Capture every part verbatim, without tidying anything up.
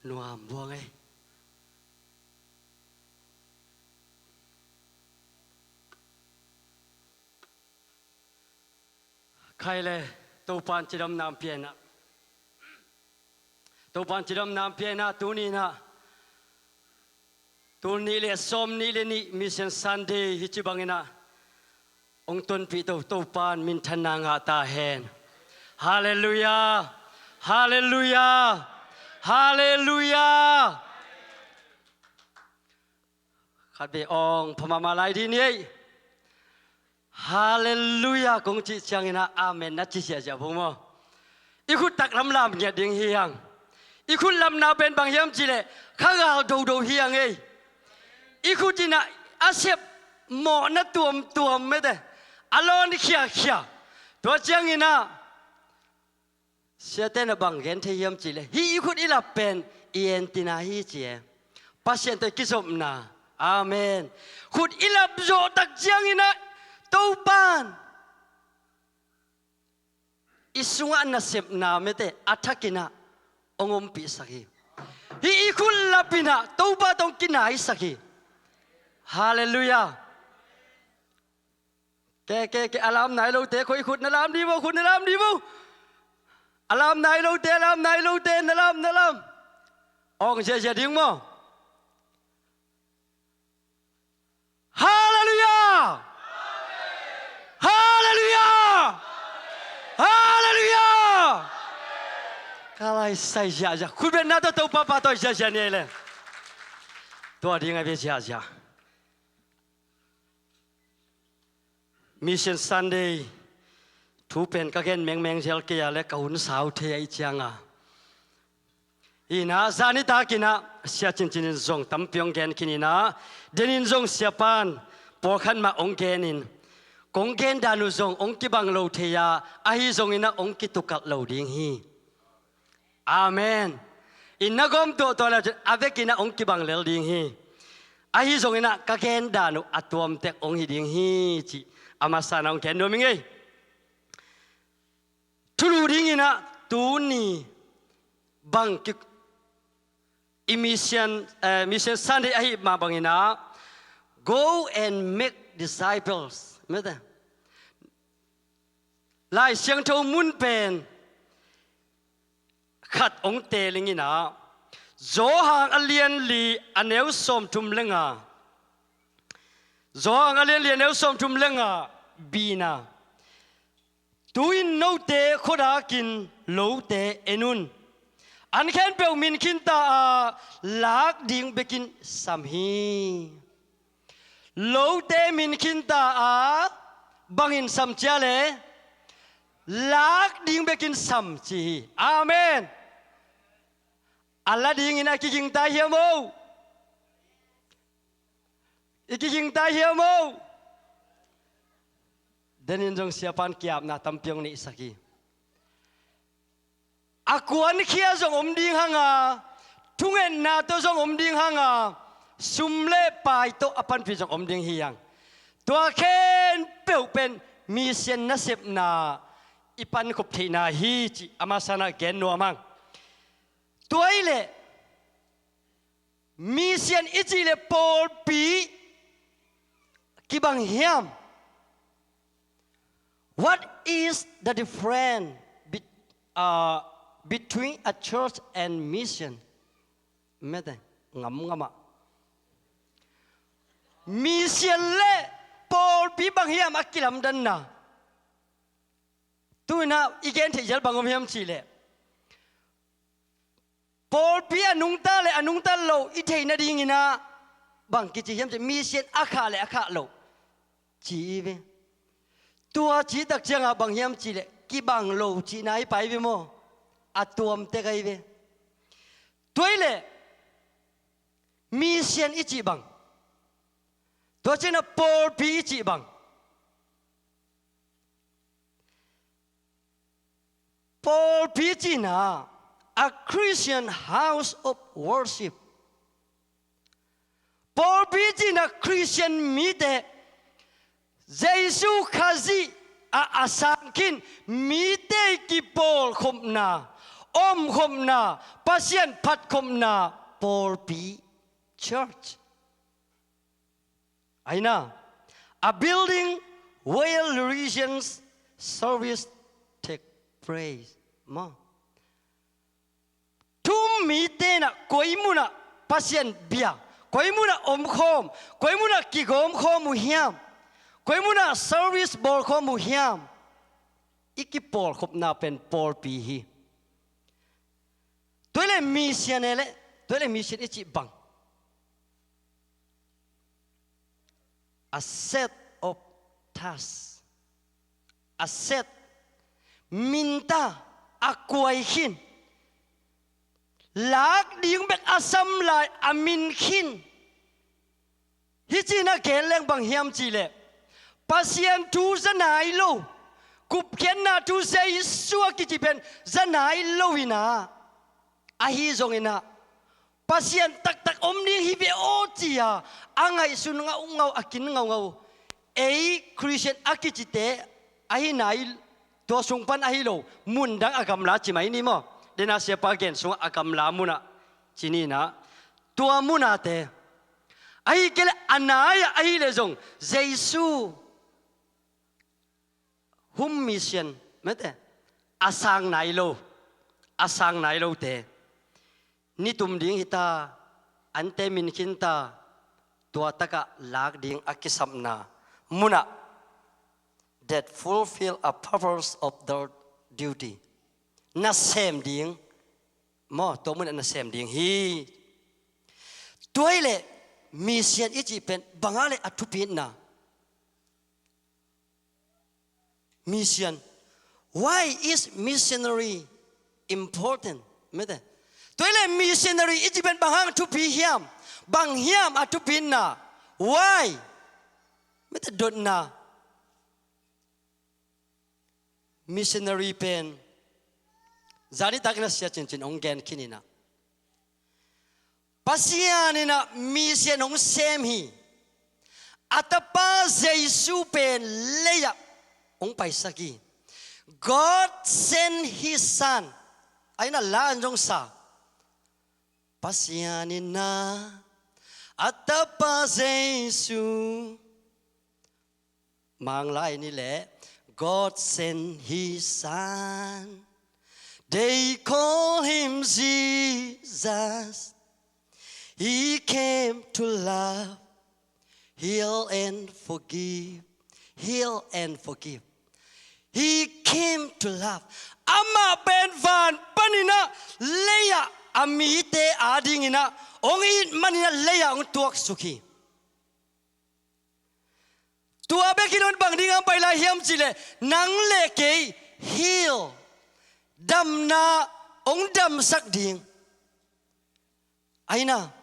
Nuam buang ei. Khai le, Topan cidamna hong pia in ah. Topan cidamna hong pia in ah, tuni in ah. Tul nih le sawm nih le nih Mission Sunday hi ci bangin ah hong tonpih to, Topan minthanna ngah ta hen. Halleluiah. Halleluiah. Halleluiah. Khat vei awng phamama lai dih ni ei. Halleluiah kong cih ciangin ah amen na ci ziahziah bo maw? I khut taklam lam ngiat ding hi hang. I khut lamna pen bang hiam cih leh khagal dodo hi hang ei. I khut in ah a sep mawhna tuamtuam mete, a lawn khiakhia. Tua ciangin ah siate na bang gen thei hiam cih leh hih i khut i lap pen i entina hi ci e. Pasian tawh i kizopna. Amen. Khut i lap zawh tak ciangin ah Topan i sungah nasepna mete a thakin ah hong ompihsak hi. Hih i khut lap in ah Topa tawh hong kinaisak hi. Halleluiah. Ke, ke, ke, a lam nai lote, khoi khut na lam dih bo, khut na lam dih bo. A lam nai lote, a lam nai lote, na lam, na lam. Awng ziahziah ding maw? Halleluiah! Halleluiah! Halleluiah! Ka lai sai ziahziah. Khut beng na tawh Topa pa tawh ziahziah ni ei le. Tua ding a ve ziahziah. Mission Sunday thu pen ka gen mengmeng zel kei a le ka hun sau thei ahih cianga. Hi in ah zani takin ah Sia Cincin in zong tampi hong gen khin in ah, den in zong Siapan pawlkhat mah hong gen in, kong gen dan uh zong hong kibang lo thei a, ahi zongin ah hong kitukalh lo ding hi. Amen. In na gawm tuahtuah le a vekin ah hong kibang lel ding hi. Ahi zongin ah ka gen dan uh a tuamtek hong hi ding hi cih a masa in ah hong gen nuam ing ei. Thulu dingin ah tuni bang ki, i mission, eh, Mission Sunday ahi mah bangin ah, "Go and make disciples." Mete. Lai Siangtho mun pen khat hong teeling in ah, Johan a lian li a neu sawmthum le nga. Johan a lian li a neu sawmthum le nga, B-na. Tu-in note khuadakin lote en un. An khempeuh min khinta a lak ding bekin sam hi. Lote min khinta a bangin sam cia le lak ding bekin sam ci hi. Amen. A la dingin a kigingta hiam o? I kigingta hiam o? Denin zong Siapan kiapna tampi hong neihsak hi. A kuankhia zong om ding hanga, thungetna tawh zong om ding hanga, sum le pai tawh a panpih zong om ding hi hang. Tua khempeuh pen mission nasepna i pankhop theihna hi cih a masa in ah gen nuam hang. Tua hi leh mission i cih leh pawlpi kibang hiam? What is the difference be-, uh, between a church and mission? Mete, ngamngam ah. Mission le pawlpi bang hiam a kilamdanna? Tu-in ah i gen theih zel bang om hiam cih leh, pawlpi a nungta le a nungta lo i theih nadingin ah bang kici hiam cih, mission a khah le a khah lo ci hi ve. Tua cih tak ciangah bang hiam cih leh kibang lo cihna hi pah hi ve maw? A tuamtek ahi ve. Tua hi leh mission i cih bang, tua ciangah pawlpi i cih bang. Pawlpi cihna, a Christian house of worship. Pawlpi cihna Christian mite, Jesu Khazih a, a sang khin mite kipawlkhopna, omkhopna, Pasian phatkhopna pawlpi, church. Aina, a building where religious service take place. Maw. Thu-um mite in ah koi munah Pasian bia, koi munah omkhawm, koi munah kigawmkhawm uh hiam, koi munah service bawlkhawm uh hiam, i kipawlkhopna pen pawlpi hi. Tua hileh mission e leh, tua hileh mission i cih bang? A set of tasks. A set, minta, a kuai khin. Lak ding bek a sam lai a min khin. Hih ci-in a gen leng bang hiam cih leh, Pasian thu za nai lo, gupkhiatna thu Jesu a kici pen za nai lo in ah, ahi zongin ah Pasian taktak om ding hi ve aw ci-a a ngaihsun ngaungau, a kin ngaungau. Ei Khristian a kicite ahi nai, tua sung pan ahi lo, mun dang a gamla ci mai ni maw. Dena siapa gen sungah a gamla munah ci ni in ah, tua munate, ahi kei leh a nai-ah ahi leh zong Jesu home mission, mete, a sang nai lo, a sang nai lote, nitum ding hi ta, ante min khin ta, tua takah lak ding a kisapna munah, that fulfill a purpose of their duty. Nasem ding, maw, tua munah nasem ding hi. Tua hileh mission i cih pen bang a leh a thupitna? Mission. Why is missionary important? Mete. Tua hileh missionary i cih pen bang hang thupi hiam? Bang hiam a thupitna? Why? Mete, dotna. Missionary pen zani takin a sia cincin hong gen khin in ah, Pasian in ah mission hong sem hi. A tapa Jesu pen lei-ah hong paisak hi. God sent his son. Aina la an zong sa. Pasian in ah a tapa Jesu, Manglai ni leh, God sent his son. They call him Jesus. He came to love, heal and forgive. Heal and forgive. He came to love. Amah pen van panin ah lei-ah a mite adingin ah hong it manin ah lei-ah hong tuaksuk hi. Tua bek hi lo in bang ding a hong pai lai hiam cih leh, nang le kei heal, damna hong damsak ding. Aina,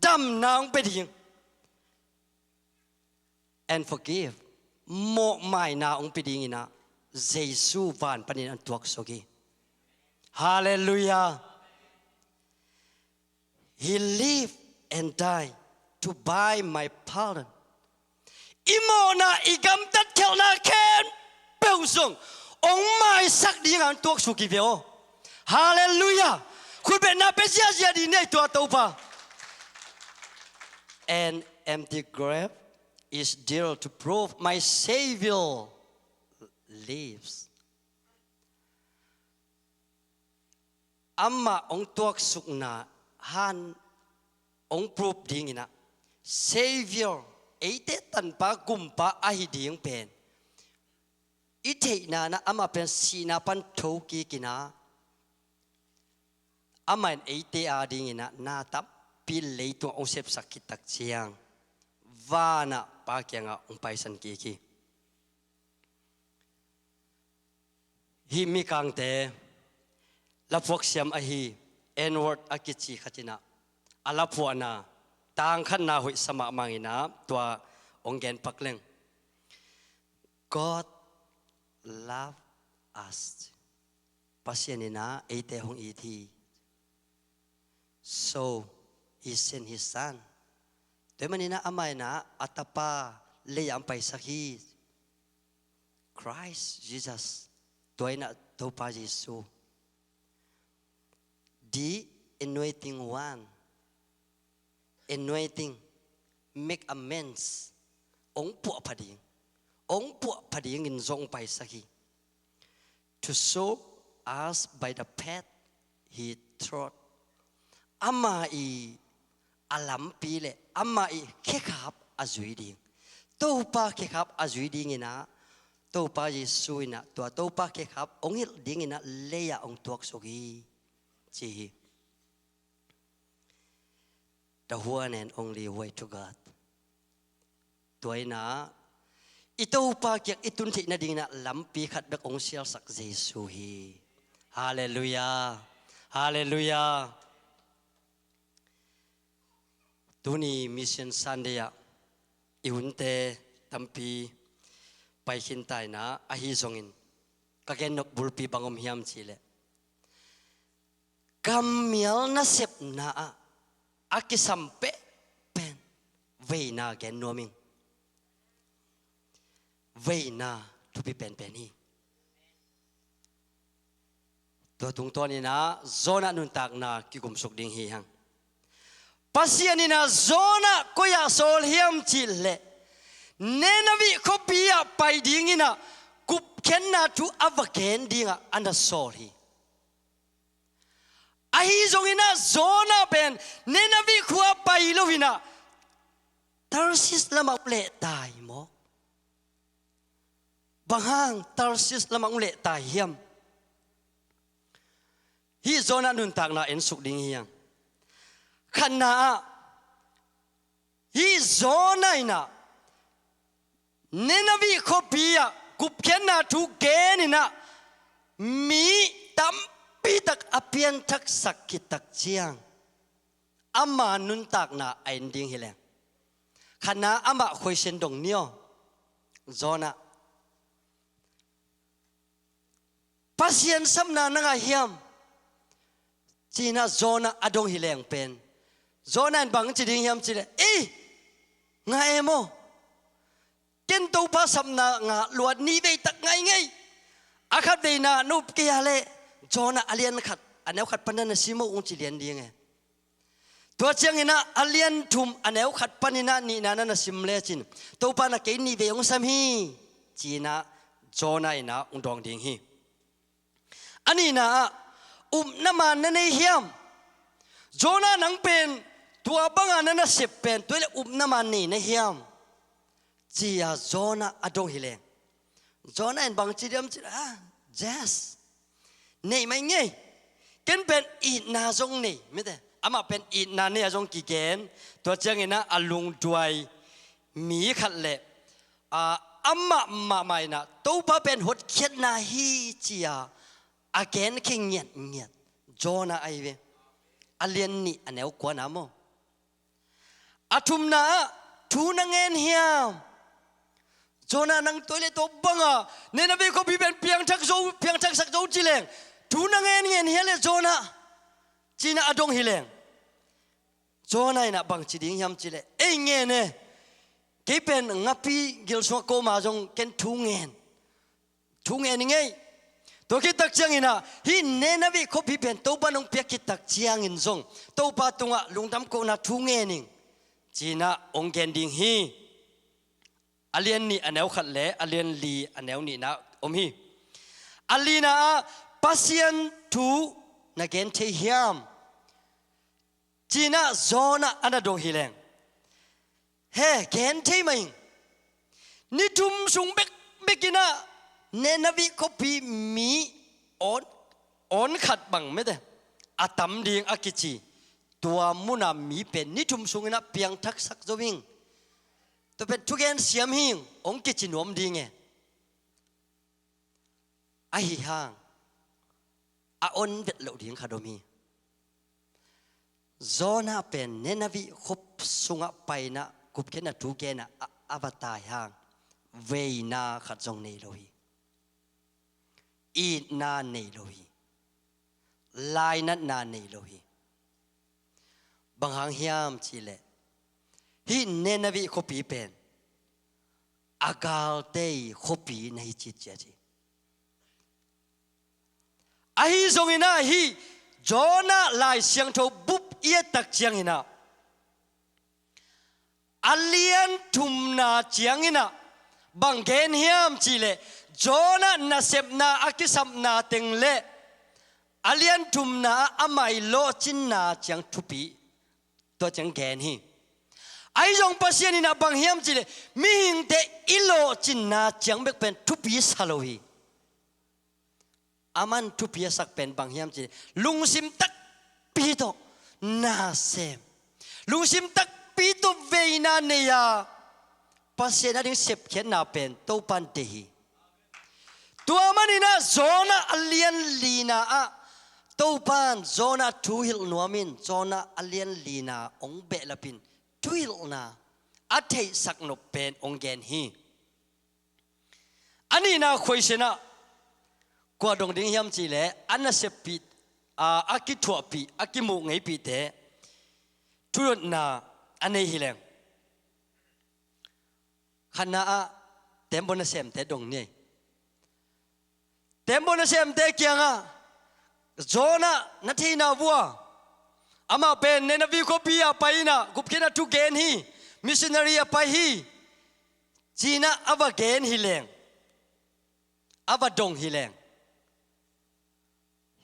damna hong pia ding. And forgive, mawhmaina hong pia dingin ah Jesu van panin hong tuaksuk hi. Halleluiah. He lived and died to buy my pardon. I mawhna, i gamtat khialhna khempeuh zong hong maisak dingin hong tuaksuk hi ve aw. Halleluiah. Khutbetna pia ziahziah dih ni ei, tua Topa. An empty grave is there to prove my Savior lives. Amah hong tuaksukna han hong prove dingin ah, Savior, eite tanpa gumpa ahi ding pen i theihna-in ah amah pen sihna pan thokik in ah, amah in eite adingin ah na tampi leitungah hong sepsak khit tak ciang, vanah Pa kiangah hong paisan kik hi. Hih Mikangte laphuak siam ahi Edward a kici khat in ah, a laphuahna tang khatna hoih sa mahmah in ah, tua hong gen pak leng. God love us. Pasian in ah eite hong it hi. So, he sent his son. Tua ahih manin ah amah in ah a tapa lei-ah hong paisak hi. Christ Jesus. Tua in ah Topa Jesu. Be anointing one. Anointing, make amends. Hong puahpha ding, hong puahpha dingin zong paisak hi. To show us by the path he trod. Amah i a lampi le amah i khekhap a zui ding. Topa khekhap a zui dingin ah, Topa Jesu in ah tua Topa khekhap hong hilh dingin ah lei-ah hong tuaksuk hi, ci hi. The one and only way to God. Tua in ah i Topa kiang i tun theih nadingin ah lampi khat bek hong sialsak Jesu hi. Halleluiah. Halleluiah. Tuni Mission Sunday ah i hunte tampi pai khinta in ah, ahi zongin ka gen nop bulpi bang om hiam cih leh, kammial nasepna ah a kisam pehpeh veina gen nuam ing. Veina thupi penpen hi. Tua tungtawn in ah Jonah nuntakna kikumsuk ding hi hang. Pasian in ah Jonah koi-ah sawl hiam cih leh, Nineveh khuapi ah pai dingin ah gupkhiatna thu a va gen dingah a na sawl hi. Ahi zongin ah Jonah pen Nineveh khua pai lo in ah Tarshish lamah hong lehta hi maw? Bang hang Tarshish lamah hong lehta hiam? Hih Jonah nuntakna ensuk ding hi hang. Khatna ah, hih Jonah in ah Nineveh khuapi ah gupkhiatna thu gen in ah mi tampi tak a pianthaksak khit tak ciang, ama nuntakna a en ding hi leng, khatna amah khuaisen dong ni aw. Jonah, Pasian sapna na ngah hiam? Ci-in ah Jonah a dong hi leng pen, Jonah in bang ci ding hiam cih leh, ei, ngah e maw? Ken Topa sapna ngah lua, nih vei tak ngah ing ei. A khat veina na up kei a leh, Jonah a lian khat a neu khat pan na sim uh, hong ci lian ding e. Tua ciangin ah a lian thum a neu khat panin ah nihna na na sim lecin, Topa in ah kei nih vei hong sam hi, ci-in ah Jonah in ah hong dawng ding hi. A nihna ah, upna man na nei hiam? Jonah, nang pen tua banga na nasep pen tua hi leh upna man nei na hiam? Ci-a Jonah a dong hi leng, Jonah in bang ci diam cih leh, ah, yes, nei mai ing ei. Ken pen itna zong nei, mite, amah pen itna nei a zong kigen. Tua ciangin ah a lungduai mi khat leh, ah, amah mahmah in ah Topa pen hotkhiatna hi, ci-a a genkhia ngiatngiat Jonah ahi ve. A lian nih a neu kuana maw? A thumna ah, thu na ngen hiam? Jonah, nang tua hi leh tua banga Nineveh khuapi pen piangthak zo, piangthaksak zo ci leng, thu na ngen ngen hia leh Jonah, ci-in ah a dong hi leng, Jonah in ah bang ci ding hiam cih leh, ei, ngen e. Kei pen ngapi gil sungah kawma zong ken thu ngen, thu ngen ing ei. Tua khit tak ciangin ah, hih Nineveh khuapi pen Topa in hong piak khit tak ciangin zong Topa tungah lungdam kohna thu ngen ing, ci-in ah hong gen ding hi. A lian nih a neu khat le a lian li a neu nihna om hi. A lina ah, Pasian thu na gen thei hiam? Ci-in ah Jonah a na dong hi leng, he, gen thei mah ing. Ni thum sung bekbek in ah Nineveh khuapi mi awn, awn khat bang mete a tam ding a kici, tua muna mi pen ni thum sungin ah piangthaksak zo ing. Tua pen thugen siam hi ing, hong kici nuam ding e. Ahi hang a awn vet loh ding khat om hi. Jonah pen Nineveh khuapi sungah pai-in ah gupkhiatna thu gen a, a, a va tai hang, veina khat zong nei lo hi. Itna nei lo hi. Lainatna nei lo hi. Bang hang hiam cih leh, hih Nineveh khuapi pen a galte khuapi na hi citciat hi. Ahi zongin ah hih Jonah Lai Siangtho bup i et tak ciangin ah, a lian thumna ciangin ah bang gen hiam cih leh, Jonah nasepna a kisapna teng le a lian thumna ah amah i lawhcinna ciang thupi, tua ciang gen hi. Ahi zong Pasian in ah bang hiam cih leh, mihingte i lawhcinna ciang bek pen thupi sa lo hi. Aman thupi a sak pen bang hiam cih leh, lungsim takpi tawh na sem, lungsim takpi tawh veina nei a, Pasian ading sepkhiatna pen Topa'n deih hi. Tua manin ah Jonah a lian lina ah Topa'n Jonah thu hilh nuam in, Jonah a lian lina hong behlap in, thuhilhna a theihsak nop pen hong gen hi. A nihna khuaisian ah kua dong ding hiam cih leh, a naseppih, a, a kithuahpih, a kimuh ngeipihte thudotna a nei hi leng. Khatna ah tembaw nasemte dong ni ei. Tembaw nasemte kiangah, Jonah na theihna uh ah, amah pen Nineveh khuapi ah pai in ah gupkhiatna thu gen hi, missionary a pai hi, ci-in ah a va gen hi leng, a va dong hi leng,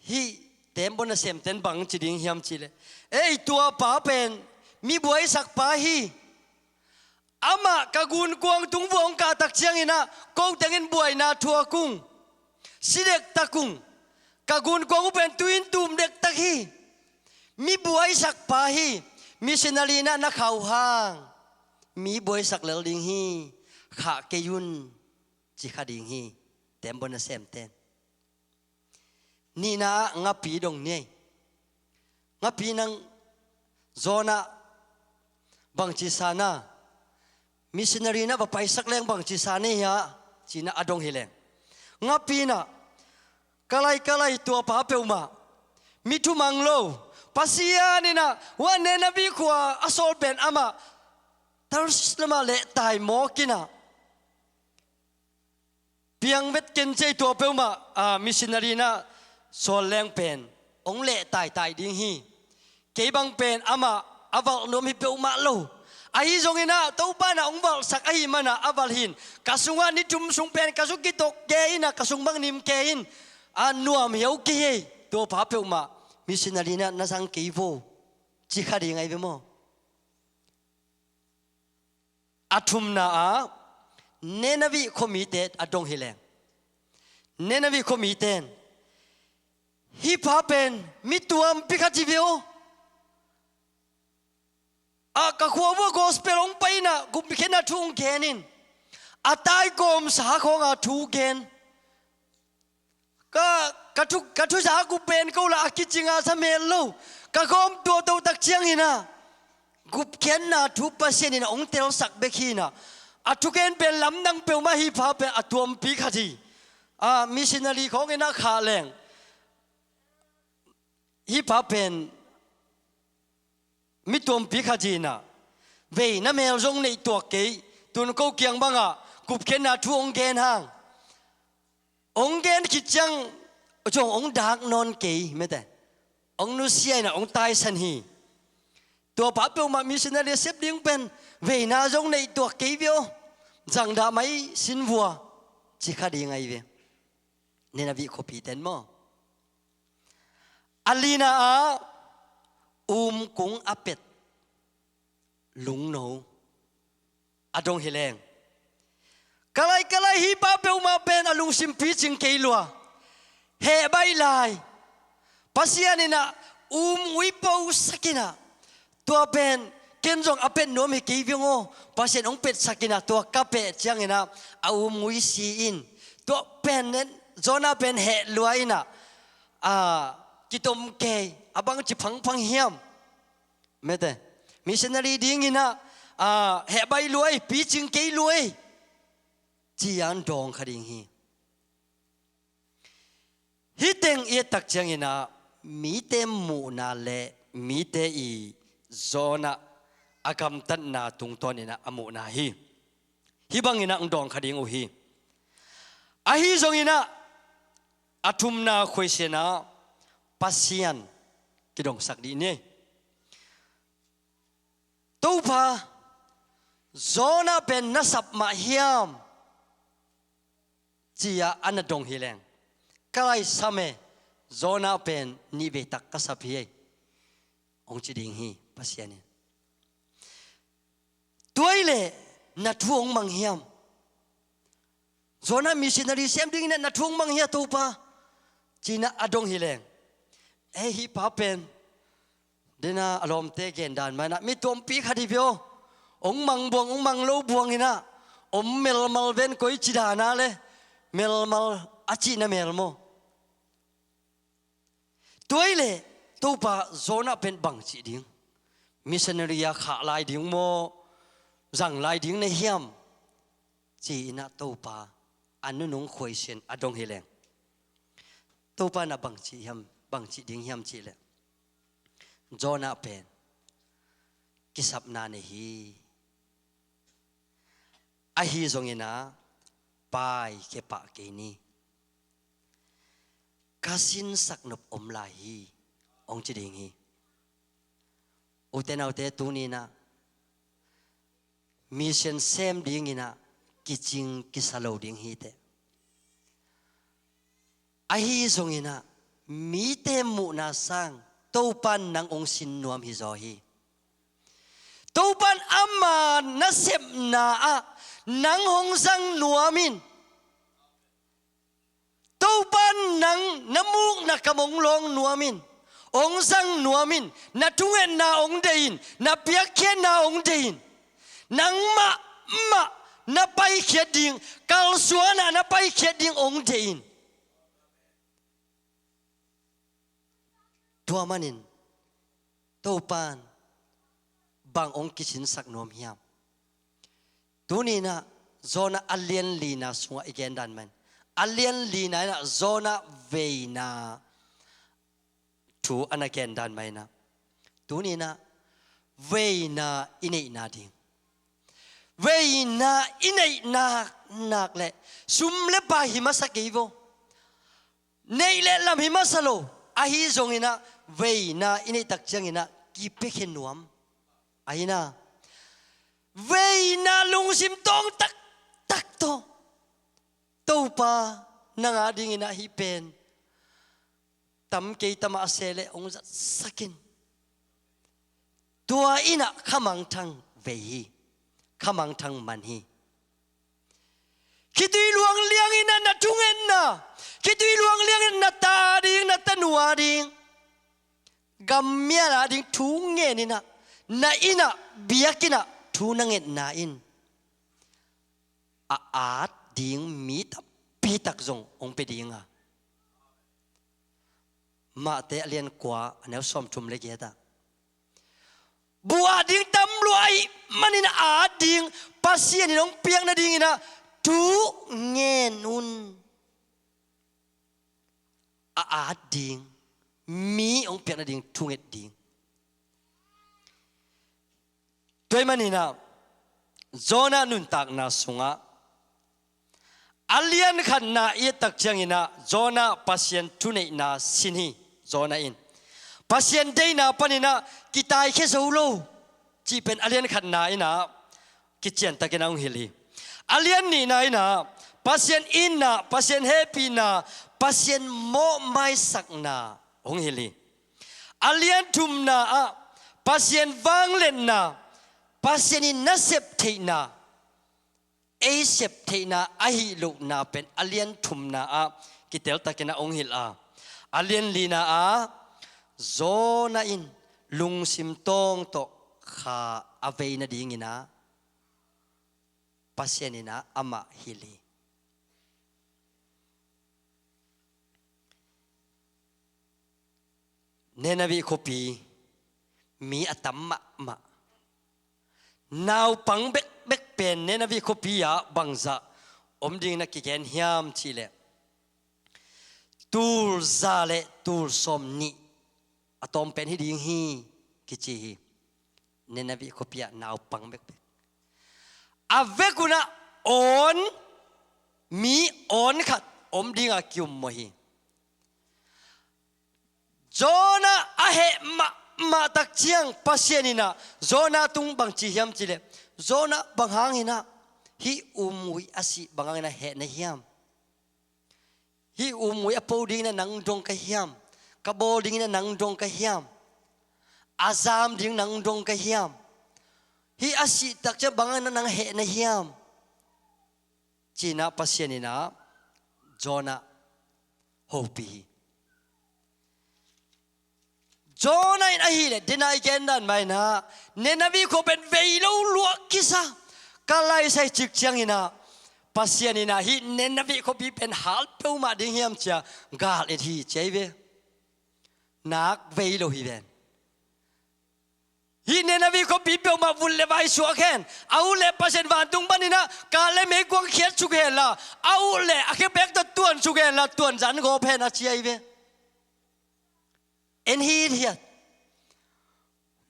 hih tembaw nasemte'n bang ci ding hiam cih leh, ei, tua pa pen mi buaisak pa hi. Amah ka gunkuang tung vuah hong kah tak ciangin ah, ko tengin buaina thuak ung, si dektak ung. Ka gunkuang uh pen tui in tum dektak hi. Mi buaisak pa hi. Missionary in ah na khauh hang, mi buaisak lel ding hi. Khah kei un, ci kha ding hi tembaw nasemte'n. Nihna ah ngapi dong ni ei. Ngapi in ah Jonah bangci sa na, missionary in ah va paisak leng bangci sa na hia, ci-in ah a dong hi leng. Ngapi in ah, ka lai, ka lai, tua pa peuhmah mi thumang lo, Pasian in ah hua Nineveh khua a sawl pen amah Tarshish lamah lehtai mawk in ah, piang vet ken cei, tua peuhmah, a, missionary in ah sawl leng pen hong lehtai tai ding hi. Kei bang pen amah a valh nuam hi peuhmah lo. Ahi zongin ah Topa in ah hong valhsak ahih manin ah a valh hi in, ka sungah ni thum sung pen ka sung kitok kei in ah, ka sung bang nim kei in, a, nuam hiau kei hi. Tua pa peuhmah missionary in ah na zang kei vo, ci kha ding ahi ve maw? A thumna ah Nineveh khuamite a dong hi leng. Nineveh khuamite'n, hih pa pen mi tuampi khat hi ve aw. A, ka khua vuah gospel hong pai in ah gupkhiatna thu hong gen in, a taikawmsa khawng a thu gen. Ka, ka thu, ka thu za gup pen ko la a kicing a za mel lo. Ka gawm tuahtoh tak ciangin ah gupkhiatna thu Pasian in ah hong telsak bek hi in ah, a thugen pen lamdang peuhmah, hih pa pen a tuampi khat hi. A, missionary khawng in ah khah leng, hih pa pen mi tuampi khat hi in ah, veina mel zong neih tuak kei. Tun ko kiang bangah gupkhiatna thu hong gen hang, hong gen khit ciang zong hong dak nawn kei, mete. Hong nusia in ah hong taisan hi. Tua pa peuhmah missionary a sep ding pen veina zong neih tuak kei ve aw. Zang dah mai sin vua, ci kha ding ahi ve. Nineveh khuapite'n maw? A lina ah um kung a pet lungno a dong hi leng. Ka lai, ka lai, hih pa peuhmah pen a lungsim picing kei lua. Heh baih lai. Pasian in ah um ngui posak in ah, tua pen ken zong a pet nuam hi kei veng aw. Pasian hong petsak in ah, tua ka pet ciangin ah a um ngui si in. Tua pen nen, Jonah pen heh lua in ah, a, kitom kei, a bangci phangphang hiam? Mete, missionary dingin ah, a, heh baih lua ei, picing kei lua ei, ci-in dawng kha ding hi. Hih teng i et tak ciangin ah mite muhna le mite i Jonah a gamtatna tungtawnin ah a muhna hi. Hih bangin ah hong dawng kha ding uh hi. Ahi zongin ah a thumna khuaisian ah Pasian kidongsak dih ni. Topa, Jonah pen na sap mah hiam? Ci-a a na dong hi leng, ka laisam e, Jonah pen nihveitak ka sap hi ei, hong ci ding hi Pasian in. Tua ahih leh na thu hong mang hiam? Jonah missionary sem dingin ah na thu hong mang hia Topa? Ci-in ah a dong hi leng, ei, hih pa pen, den a, a lawmte gen dan mah in ah mi tuampi khat hi ve aw. Hong mang buang, hong mang lo buang in ah om melmal ven, koici dan a le melmal a cihna mel maw? Tua ahih leh Topa, Jonah pen bangci ding, missionary a khah lai ding maw, zang lai ding na hiam? Ci-in ah Topa a nunung khuaisian a dong hi leng, Topa na bangci hiam, bangci ding hiam cih leh, Jonah pen kisapna nei hi. Ahi zongin ah paikhia pah kei ni. Ka sinsak nop om lai hi, hong ci ding hi. Ute naute, tuni-in ah mission sem dingin ah kicing kisa lo ding hi teh. Ahi zongin ah mite muhna sang Topa in nang hong sin nuam hi zaw hi. Topa in ama nasepna ah nang hong zang nuam in. Topa in nang na mukna kam hong lawng nuam in, hong zang nuam in, na thungetna hong deih in, na piakkhiatna hong deih in. Nangmah mah na paikhiat ding, kalsuan ah na paikhiat ding hong deih in. Tua manin Topa in bang hong kisinsak nuam hiam? Tuni-in ah Jonah a lian lina sungah i gen dan mah in, a lian lina in ah Jonah veina thu a na gen dan mah in ah, tuni-in ah veina i neihna ding, veina i neihna nak leh sum le pai hi masa kei vaw. Neih le lam hi masa lo. Ahi zongin ah veina i neih tak ciangin ah kipiakhia nuam. Ahi na, veina lungsim tawng taktak tawh, Topa, nang a dingin ah hih pen tam kei ta mah se leh hong zatsak in. Tua in ah khamangthang vei hi, khamangthang man hi. Khitui luang liangin ah na thungetna, khitui luang liangin na ta ding, na tanu a ding gammial a ding thu ngen in ah, na inn ah, biakinn ah thu na ngetna in a at ding mi tampi tak zong hong pia ding a. Mate a lian kua, a neu sawmthum le giat ah, bu at ding tam lua ahih manin a at ding Pasian in hong piak nadingin ah thu ngen un. A at ding, mi hong piak nading thu nget ding. Tua ahih manin ah Jonah nuntakna sungah a lian khatna i et tak ciangin ah Jonah Pasian thuneihna sin hi. Jonah in Pasian deihna panin ah kitaikhia zo lo cih pen a lian khatna in ah kiciantakin ah hong hilh hi. A lian nihna in ah Pasian itna, Pasian hehpihna, Pasian mawhmaisakna hong hilh hi. A lian thumna ah Pasian vangliatna, Pasian in na sep theihna, ei sep theihna ahih lohna pen a lian thumna ah kiteltakin ah hong hilh a. A lian lina ah Jonah in lungsim tawng tawh kha a vei nadingin ah Pasian in ah amah hilh hi. Nineveh khuapi mi a tam mahmah, naupang bekbek pen Nineveh khuapi ah bangzah om dingin a kigen hiam cih leh tul za le tul sawmnih a tawm pen hi ding hi kici hi. Nineveh khuapi ah naupang bekbek. A vekun ah awn, mi awn khat om ding a kiummawh hi. Jonah a heh mahmah tak ciang Pasian in ah Jonah tung bang ci hiam cih leh, Jonah, bang hangin ah hih umgui a sih bang hangin ah heh na hiam? Hih umgui a po dingin ah nang dong ka hiam? Ka bawl dingin ah nang dong ka hiam? A zam ding nang dong ka hiam? Hih a sih tak ciang bang hangin ah nang heh na hiam? Ci-in ah Pasian in ah Jonah hopih hi. Jonah in ahih leh, den a i gen dan mah in ah, Nineveh khua pen vei lo luah kisa, ka laisai cik ciangin ah, Pasian in ah hih Nineveh khuapi pen hal peuhmah ding hiam ci-a gal et hi, ci ahi ve. Nak vei lo hi ven. Hih Nineveh khuapi peuhmah vun le vai suak hen. A ut leh Pasian vantung panin ah kah le meikuang khiat suk hen la, a ut leh a khepek tawh tuan suk hen la, tuan zan gawp hen a ci ahi ve. En hithiat.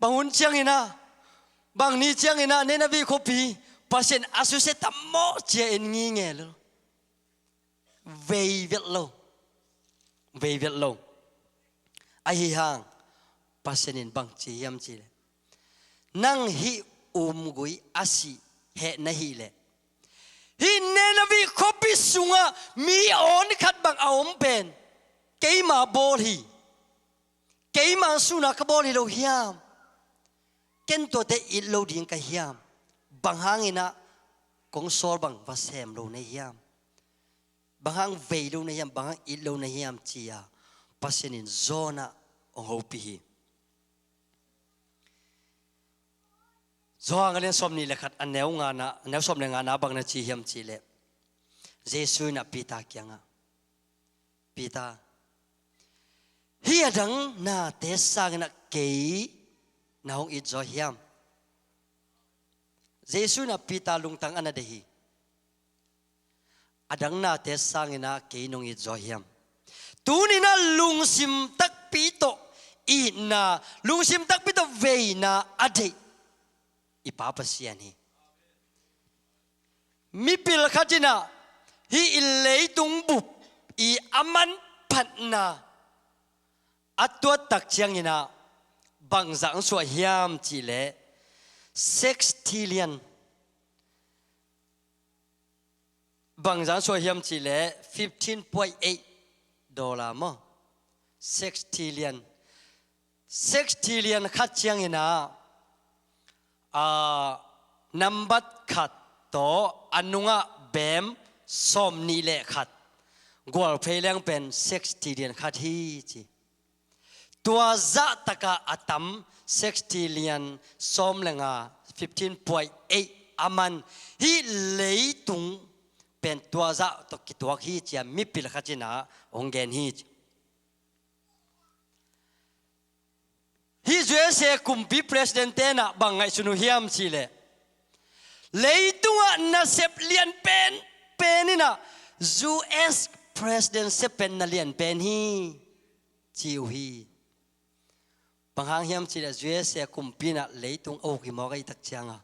Bang hun ciangin ah, bang ni ciangin ah Nineveh khuapi Pasian a susia tam maw ci-a en ngingel lo. Vei vet lo. Vei vet lo. Ahi hang Pasian in bang ci hiam cih leh, nang hih umgui a sih heh na hih leh, hih Nineveh khuapi sungah mi awn khat bang a om pen keima bawl hi. Keima sun a ka bawl hi lo hiam? Ken tuate it lo ding ka hiam? Bang hangin ah kong sawl bang va sem lo na hiam? Bang hang vei lo na hiam? Bang hang it lo na hiam? Ci-a Pasian in Jonah hong hopih hi. Johan a lian sawmnih le khat, a neu ngana, a neu sawm le ngana bang na ci hiam cih leh, Jesu in ah Peter kiangah, Peter, hih a dang nate sangin ah kei na hong it zaw hiam? Jesu in ah Peter lungtang a na deih hi. A dang nate sangin ah kei nong it zaw hiam? Tuni-in ah lungsim takpi tawh itna, lungsim takpi tawh veina a deih i Pa Pasian hi. Mipil khat in ah hih i leitung bup i a manphatna a tuat tak ciangin ah bangzah hong suah hiam cih leh, sextillion. Bangzah hong suah hiam cih leh, fifteen point eight dollar maw? Sextillion. Sextillion khat ciangin ah, a, nambat khat tawh a nungah bem sawmnih le khat gualphei leng pen sextillion khat hi ci. Tua zah takah a tam sextillion sawm le nga, fifteen point eight a man hih leitung pen tua zah tawh kituak hi ci-a mipil khat in ah hong gen hi ci. Hih U S A kumpi president-te'n ah bang ngaihsun uh hiam cih leh, leitungah nasep lian penpen in ah U S president sep pen na lian pen hi ci uh hi. Bang hang hiam cih leh U S A kumpi in ah leitung a uk hi mawk ahih tak ciangin ah.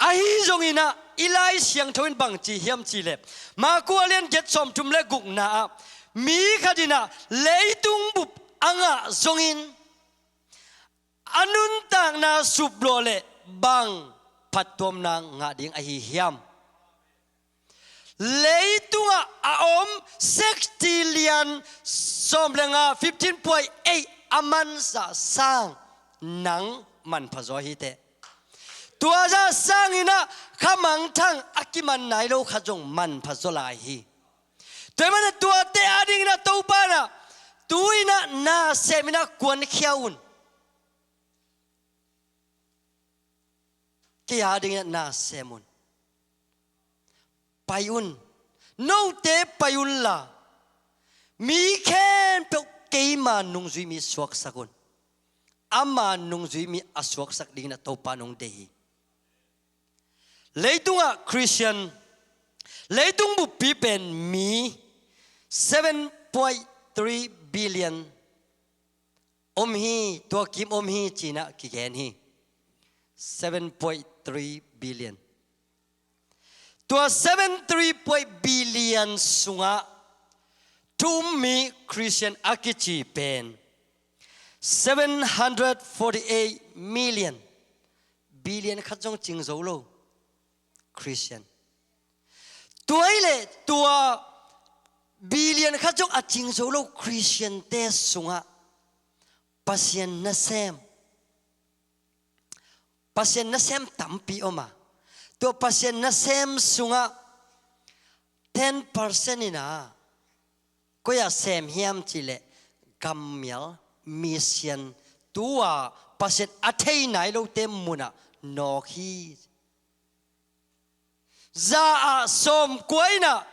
Ahi zongin ah i Lai Siangtho in bang ci hiam cih leh, Marku a lian giat sawmthum le gukna ah, mi khat in ah leitung bup a ngah zongin a nuntakna suplawh leh bang phattuamna ngah ding ahi hiam? Leitungah a om sextillion sawm le nga, fifteen point eight a manzah sang nang manpha zaw hi teh. Tua zah sangin ah kha mangthang a kiman nai lo khat zong manpha zaw lai hi. Tua ahih manin ah tuate adingin ah Topa in ah tu-in ah na sem in ah kuankhia un. Kei adingin ah na sem un. Pai un. Note pai unla, mi khempeuh keima nungzui mi suaksak un. Ama nungzui mi a suaksak dingin ah Topa in hong deih hi. Leitungah Christian, leitung buppi pen mi seven point three billion om hi, tua kim om hi ci-in ah kigen hi. Seven point three billion. Tua seven three point billion sungah Thu um mi Christian a kici pen seven hundred forty-eight million, billion khat zong cing zo lo Christian. Tua hi leh tua billion khat zong a cing zo lo Christian-te sungah Pasian nasem, Pasian nasem tampi om a, tua Pasian nasem sungah ten percent in a, koi-ah sem hiam cih leh gammial, mission, tu-a Pasian a thei nai lote munah nawk hi. Za ah sawmkua in a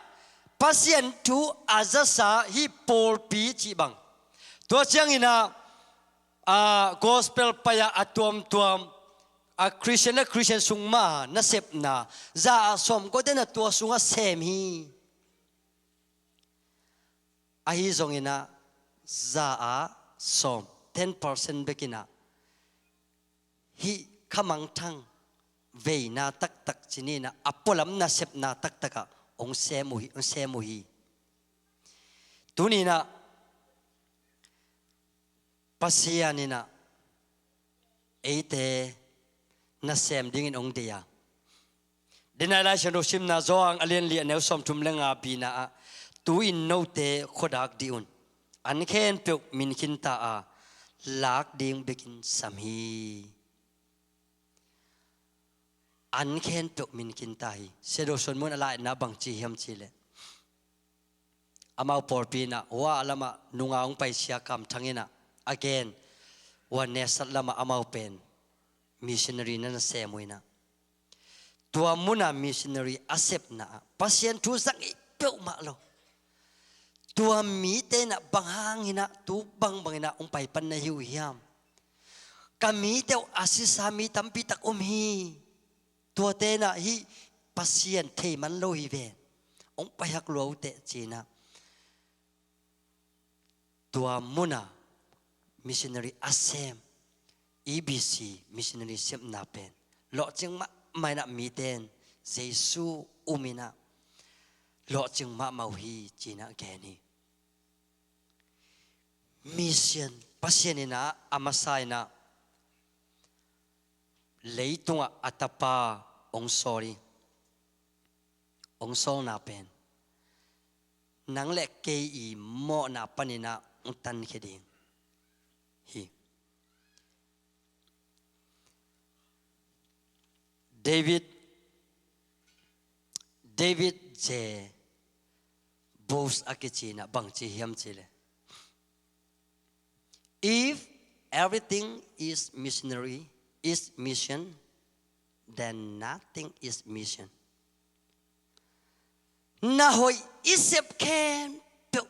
Pasian thu a zasa hih pawlpi cih bang. Tua ciangin a, a, gospel pai-a a tuamtuam, a Christian le Christian sung mah nasepna za ah sawmkuate in a tua sungah sem hi. Ahi zongin a za ah sawm, ten percent bek in a hih khamangthang veina taktak ci ni in a, a pualam nasepna taktak ah hong sem uh hi, hong sem uh hi. Tuni in a Pasian in a eite nasem dingin hong deih a. Denai Lai Siangtho simna Johan a lian li a neu sawmthum le nga bina ah, tu-in note khuadak dih un. An khempeuh min khinta a, lak ding bekin sam hi. An khempeuh min khinta hi. Sia Do Suan Mun a la-etna bang ci hiam cih leh, amau pawlpi in a hua lamah nunga hong paisia Kam Thang in a, a gen, hua Naisat lamah amau pen missionary na nasem uh in a, tua muna missionary a sepna ah Pasian thu zang hi peuhmah lo. Tua mite in a bang hangin a tu bangbang in a hong pai pan na hi uh hiam? Ka mite uh a sisa mi tampi tak om hi. Tuate in a hih Pasian thei man lo hi ve, hong pai hak lua uh teh ci in a, tua muna missionary a sem, E B C missionary sepna pen lawhcing mahmah in a, mite in Jesu um in a lawhcing mahmah uh hi ci in a gen hi. Mission, Pasian in a a masa in a leitungah a Tapa hong sawl hi. Hong sawlna pen nang le kei i mawhna panin a hong tankhia ding hi. David, David J. Booth a kici in a bang ci hiam cih leh, "If everything is missionary, is mission, then nothing is mission." Na hoih i sep khempeuh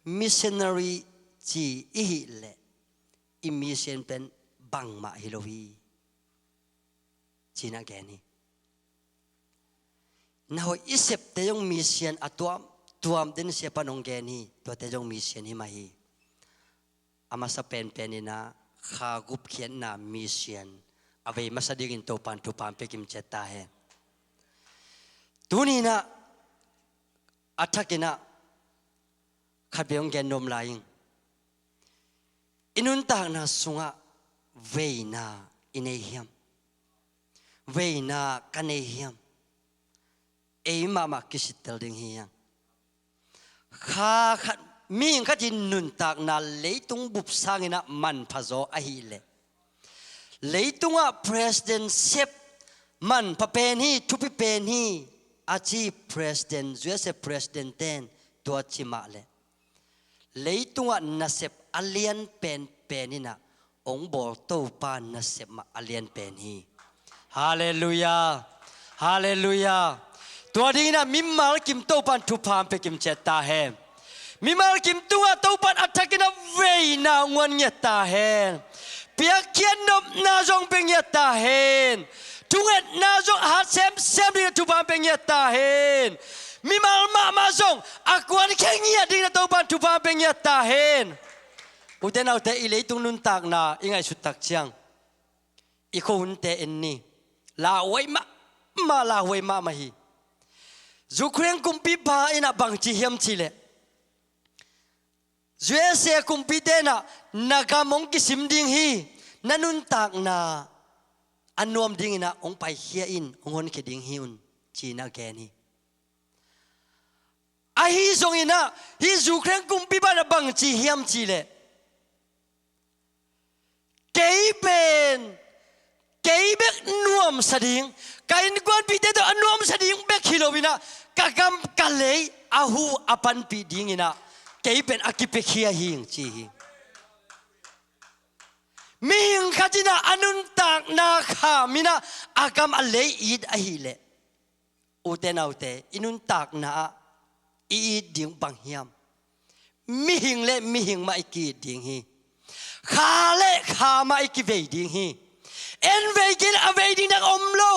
missionary ci i hih leh, i mission pen bangmah hi lo hi, ci in a gen hi. Na hoih i septe zong mission a tuamtuam den sia pan hong gen hi, tuate zong mission hi mah hi. A masa penpen in a kha gupkhiatna mission a vei masa dingin Topan thupha hong pia kim ciat ta hen. Tuni in a, a thak in a khat vei hong gen nuam lai ing. I nuntakna sungah veina i nei hiam? Veina ka nei hiam? Ei mahmah kisittel ding hi hang. Kha khat, mihing khat in nuntakna leitung bup sangin a manpha zaw ahih leh, leitungah president sep manpha pen hi, thupi pen hi, a ci president, U S A president ten tua ci mah leh, leitungah nasep a lian penpen in a hong bawl Topa nasep mah a lian pen hi. Halleluiah. Halleluiah. Tua dingin a mimal kim Topan thupha hong pia kim ciat ta hen. Mimal kim tungah Topan a thakin a veina hong guan ngiat ta hen. Piakkhiat nopna zong pia ngiat ta hen. Thungetna zong a hat semsem dingin a thupha hong pia ngiat ta hen. Mimal mahmah zong a kuankhia ngiat dingin a Topan thupha hong pia ngiat ta hen. Ute naute, i leitung nuntakna i ngaihsut tak ciang, i khuahunte en ni. Lauhuai mahmah, lauhuai mahmah hi. Ukraine kumpipa in a bang ci hiam cih leh, U S A kumpite in ah na gam hong kisim ding hi, na nuntakna a nuam dingin ah hong paikhia in, hong honkhia ding hi un, ci-in ah gen hi. Ahi zongin ah hih Ukraine kumpipa in ah bang ci hiam cih leh, kei pen, kei bek nuamsa ding, ka innkuanpihte tawh a nuamsa ding bek hi loin ah, ka gam ka lei a huh a panpih dingin ah kei pen a kipiakhia hi ing, ci hi. Mihing khat in ah a nuntakna kham in ah a gam a lei it ahih leh, ute naute, i nuntakna ah i it ding bang hiam? Mihing le mihing mah i ki-it ding hi. Kha le kha mah i kivei ding hi. En vei kei leh a vei ding nak om lo.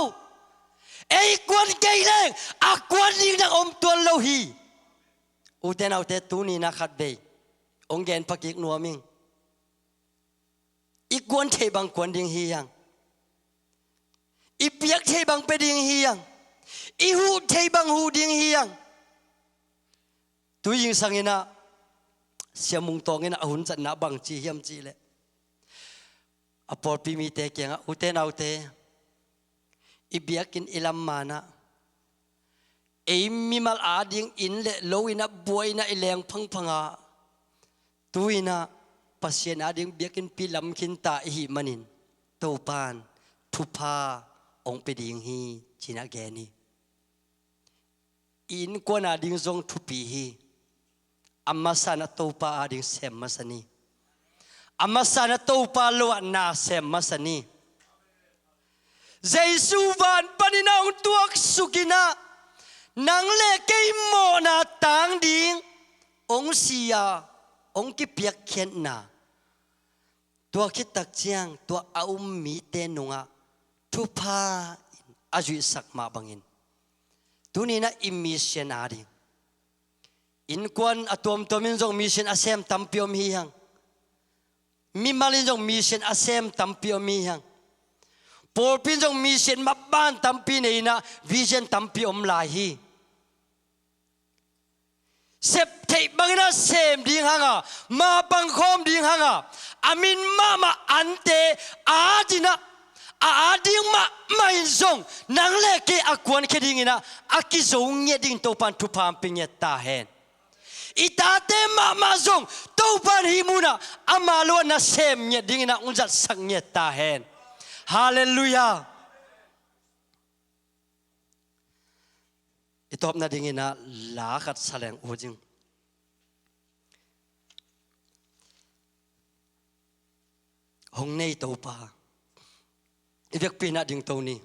Ei kuan kei leng a kuan ding nak om tuan lo hi. Ute naute, tuni-in ah khatvei hong gen pha kik nuam ing. I kuan theih bang kuan ding hi hang. I piak theih bang pia ding hi hang. I huh theih bang huh ding hi hang. Tu zingsang in ah Sia Mung Tawng in ah a hun zatna bang ci hiam cih leh, a pawlpi mite kiangah, ute naute, i biakinn i lam man ah ei mimal ading inn le lo in ah buai in ah i leng phangphang a, tu-in ah Pasian ading biakinnpi lam khinta i hih manin Topa'n thupha hong pia ding hi, ci-in ah gen hi. I innkuan ading zong thupi hi. A masa in ah Topa ading sem masa ni. A masa in ah Topa lo ah na sem masa ni. Jesu van panin ah hong tuaksuk in ah, nang le kei mawhna tang ding hong si a, hong kipiakkhiatna, tua khit tak ciang tua a um mite nungah thupha in a zuihsak mah bangin, tuni-in ah i mission ading, innkuan a tuamtuam in zong mission a sem tampi om hi hang. Mimal in zong mission a sem tampi om hi hang. Pawlpi in zong mission mah ban tampi nei in ah vision tampi om lai hi. Sep theih bangin ah sem ding hang a, mapang khawm ding hang a, a min mahmah ante ading ah, a ading mahmah in zong nang le kei a kuankhia dingin ah a kizo ngiat dingin Topa'n thupha hong pia ngiat ta hen. I tate mahmah zong Topa'n hih mun ah ama lo ah na sem ngiat dingin ah hong zatsak ngiat ta hen. Halleluiah. I tawpna dingin ah la khat sa leng ut ing. Hong nei Topa. I vekpi-in ah dingto ni.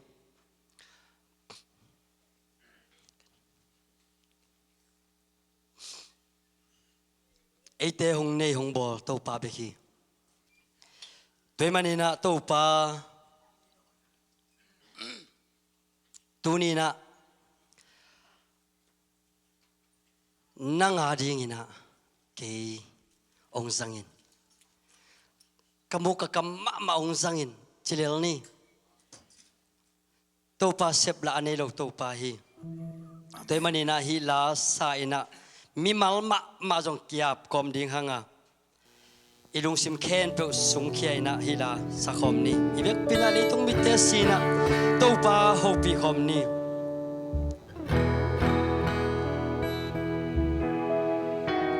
Eite hong nei hong bawl Topa bek hi. Tua ahih manin ah Topa tuni-in ah nang adingin ah kei hong zang in, ka muk ka kam mahmah hong zang in, ci lel ni. Topa sep lah a nei lo Topa hi. Tua ahih manin ah hih la sa-in ah mimal mahmah zong ki-ap kawm ding hang a, i lungsim khempeuh sungkhia-in ah hih la sa khawm ni. I vekpi-in ah leitung mitte sin ah Topa hopih khawm ni.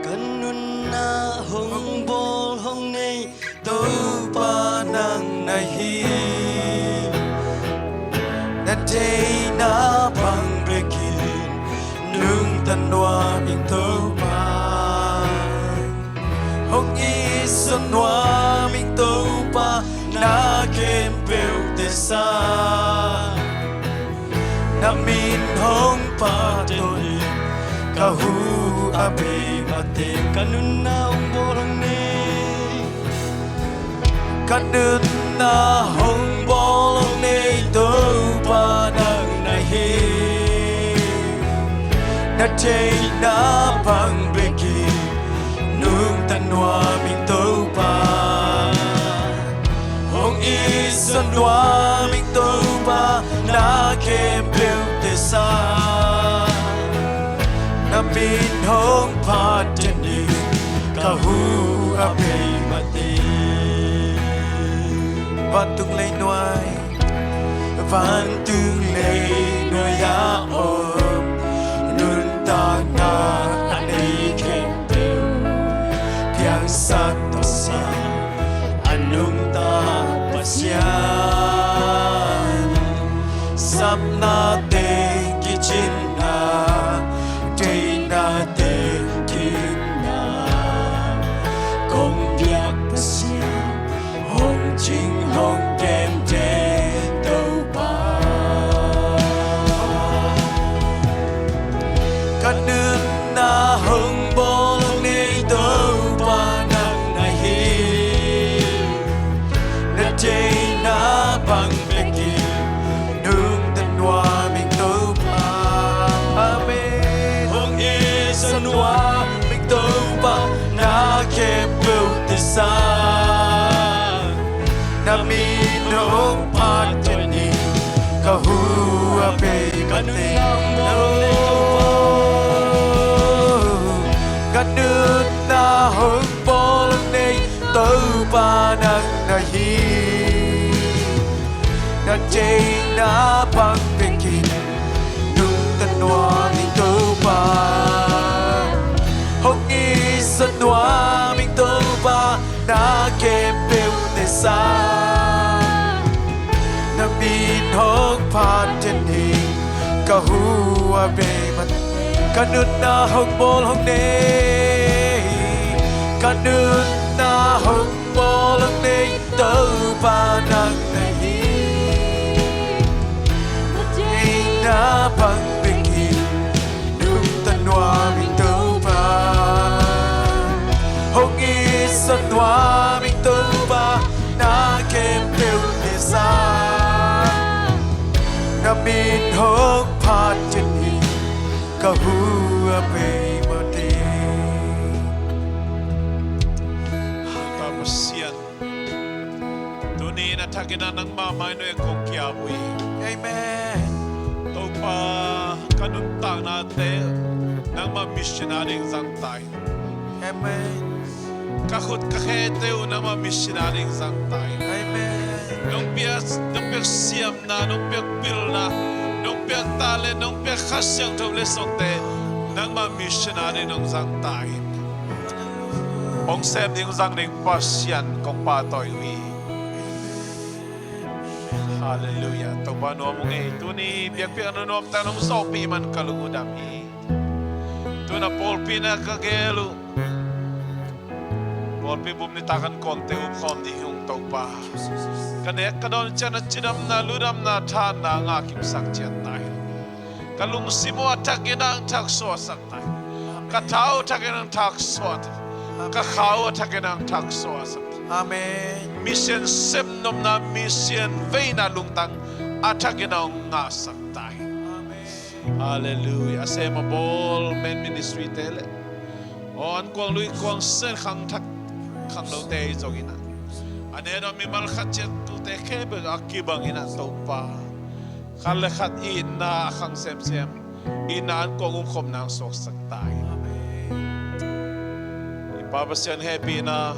Ka nunna hong bawl hong nei Topa nang na hi. Na theihna bang bekin nungta nuam ing Topa. Hong itzaw nuam ing Topa, na khempeuh tesa. Na min hong phat ding, ka hu a bei mateng, ka nunna hong bawl hong nei. Ka nunna hong bawl hong nei Topa nang na hi. Na theihna bang bekin nungta nuam ing Topa. Hong itzaw nuam ing Topa, na khempeuh tesa. Na min hong phat ding, ka Ka hu a bei mah teh. Vantung leinuai, vantung leinuai a om, nuntakna a nei khempeuh piangsak Pasian, a nungta Pasian. Sapna teng kicinna, deihna teng kiimna, kong biak Pasian, hong cing hong kemte Topa. Ka nunna hong bawl hong nei Topa nang na hi. Na deihna bang bekin nungta nuam ing Topa. Amen. Hong itsak nuam ing Topa, na khempeuh teisak. Na min hong phat ciat ning, ka hu a bei mah teh. Ka nunna hong bawl hong nei Topa nang na hi. Na deihna bang bekin nungta nuam ing Topa. Hong itsak nuam ing Topa, na khempeuh teisak. Na min hong phat ciat ning, ka hu a bei mah teh. Ka nunna hong bawl hong nei, ka nunna hong bawl hong nei Topa nang na hi. Na deihna bang bekin nungta nuam ing Topa. Hong itsak nuam ing Topa, na khempeuh teisak. Na min hong phat ciat ning, ka hu a bei mah teh. Topa Pasian, tuni in a thakin ah nangmah mai nuai kong kiam uh hi. Amen. Topa, ka nuntaknate nangmah mission a ding zang ta in. Amen. Ka khut ka khete uh nangmah mission a ding zang ta in. Amen. Nong piak, nong piak siamna, nong piak pilna, nong piak talent, nong piak Kha Siangtho letsongte nangmah mission a ding nong zang ta in. Hong sem ding zang ding Pasian kong pahtawi uh hi. Halleluiah. Topa nuam ung ei. Tuni biakpiakna nuamtak nong zawhpih man ka lung uh dam hi. Tuna pawlpi na ka gel uh. Pawlpi bum nitak an kawmte umkhawm ding hi ung Topa. Ka nek ka dawn ciang na cidamna, ludamna, thahatna ngah kimsak ciat ta in. Ka lungsim uh a thakin nang thak suaksak ta in. Ka tha uh a thakin nang thak suak ta in. Ka kha uh a thakin nang thak suaksak ta in. Amen. Mission sem nopna, mission veina lungtang a thakin nang ngahsak ta in. Amen. Halleluiah. A sem a bawl men ministry te le aw an kuang lui kuang sen khang thak khang lote i zong in ah, a nek dawn mimal khat ciat tute khempeuh a kibang in ah Topa, khat le khat itna a khang semsem itna an kuang umkhawm nang suaksak ta in. I Pa Pasian hehpihna,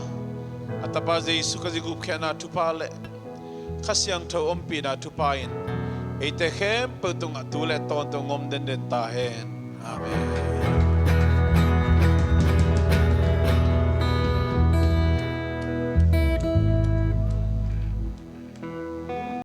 a Tapa Jesu Khazih gupkhiatna thupha le Kha Siangtho ompihna thupha in eite khempeuh tungah tu le tawntung om denden ta hen. Amen.